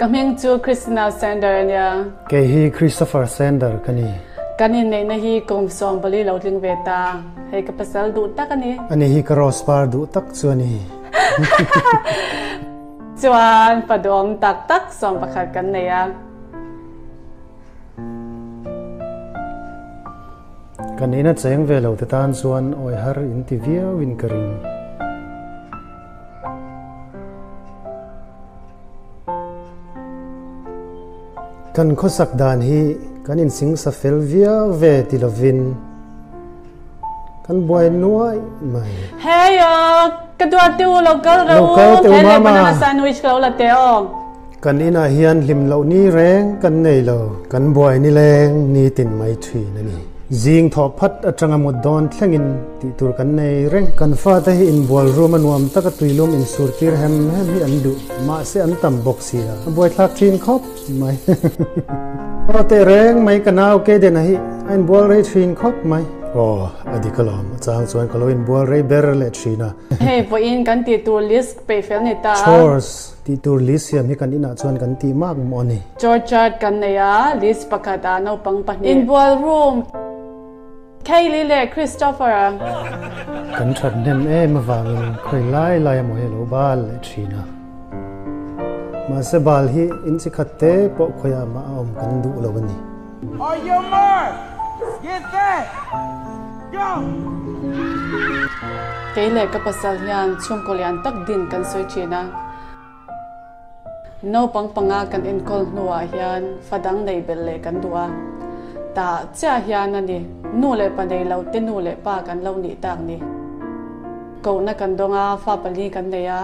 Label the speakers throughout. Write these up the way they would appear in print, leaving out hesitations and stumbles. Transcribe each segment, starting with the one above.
Speaker 1: Ka hming chu Christina Sander a nia.
Speaker 2: Kei hi Christopher Sander ka ni.
Speaker 1: Kan inneihna hi kum 40 lo tling ve ta. Hei ka pasal duh tak a ni.
Speaker 2: Ani hi ka rose par duh tak chu a ni.
Speaker 1: Chuan pa duhawm tak tak 11 kan nei a.
Speaker 2: Kan ina cheng ve lo te tan chuan awi har in ti viau in ka ring. Kan khawsak dan hi kan insingsa fel viau ve ti lovin kan buai nuai mai.
Speaker 1: Hey aw, ka duat te u lo kal ro
Speaker 2: Lo kal te u
Speaker 1: He leh
Speaker 2: mama.
Speaker 1: banana sandwich ka lo la te aw.
Speaker 2: Kan inah hian hlim loh ni reng kan nei lo, kan buai ni leng nitin mai thin a ni. Zing thawh phat atanga mut dawn thlengin tih tur kan nei reng. Kan fate hi inbual room a nuam taka tuilum insur tir hem hem hi an duh, mahse an tam bawk si a, a buaithlak thin khawp mai. Aw teh reng mai ka nau Kayden-a hi a inbual rei thin khawp mai. Aw, a dik alawm, a chang chuan ka lo inbual rei ber leh thin a.
Speaker 1: Hei vawiin kan tih tur list peih fel ni ta a.
Speaker 2: Chores. Tih tur list siam hi kan inah chuan kan tih mak maw a ni.
Speaker 1: Chore chart kan nei a, list pakhat ah naupang pahnih. Inbual room, Kaylee leh Christopher.
Speaker 2: Kan that hnem em avangin khawi lai lai emaw hi a lo bal leh thin a. Mahse bal hi in chi khat te pawh khawiah mah a awm kan duh lo a ni.
Speaker 3: On your mark, get set, go!
Speaker 1: Kei leh ka pasal hian chhungkaw lian tak din kan sawi thin a. Naupang panga kan enkawl hnuah hian fa dang nei belh leh kan duh a. Tah chiah hian a ni, nu leh pa nei lo te nu leh pa kan lo nih tak ni. Kohna kan dawng a, fa pali kan nei a.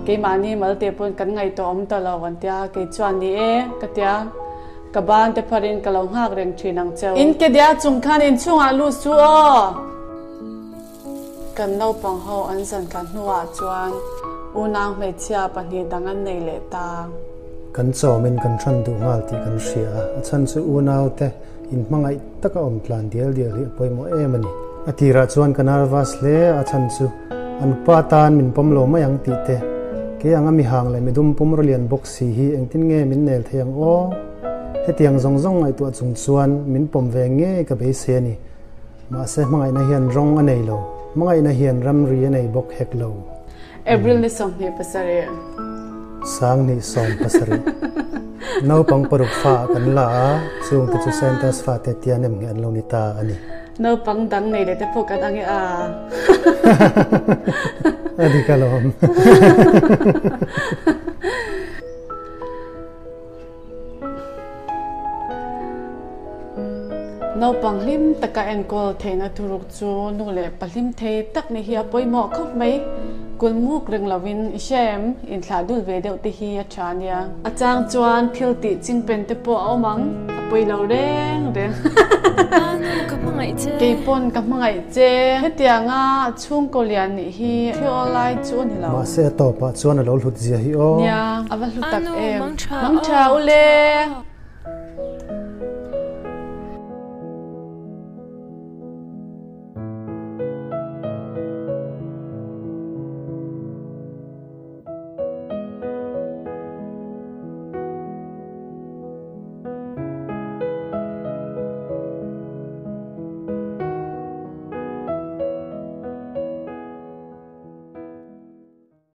Speaker 1: Keimahni malte pawn kan ngaihtuah awm ta lo an tia, kei chuan ni e ka tia, ka ban te pharin ka lo nghak reng thin ang cheu. In ke dia chung khan inchhungah lut su aw! Kan naupang ho an zan tla hnuah chuan unau hmeichhia pahnih dang an nei leh ta.
Speaker 2: Kan chawmin kan hran duh nghal tih kan hria a, a chhan chu unaute inhmangaih taka awm tlan dial dial hi a pawimawh em a ni. A tirah chuan ka nervous hle a, a chhan chu an pa tan min pawm lo mai ang tih te, kei anga mihang leh midum pum rawlian bawk si hi engtin nge min nel thei ang aw? Hetiang zawng zawng ngaihtuah chung chuan min pawm ve ngei ka beisei a ni. Mahse hmangaihna hian rawng a nei lo, hmangaihna hian ramri a nei bawk hek lo.
Speaker 1: April ni 27.
Speaker 2: 2017. Naupang paruk fa ah kan la a, chungte chu Santa's fate tia nem nge an lo ni ta a ni.
Speaker 1: Naupang dang nei leh te pawh kan ang e a.
Speaker 2: A dik alawm.
Speaker 1: Naupang hlim taka enkawl theihna thuruk chu nu leh pa hlim thei tak ni hi a pawimawh khawp mai. Kulmuk reng lovin i hria em? Inthlah dul ve deuh te hi a tha ania. A chang chuan thil tih chingpen te pawh a awm ang, a pawi lo reng reng. Keipawn ka hmangaih che. Hetianga chhungkaw lian nih hi thil awlai chu a ni lo.
Speaker 2: Mahse a tawpah chuan a lo hlut zia hi aw.
Speaker 1: Nia, a va hlu tak em. Mang tha ule.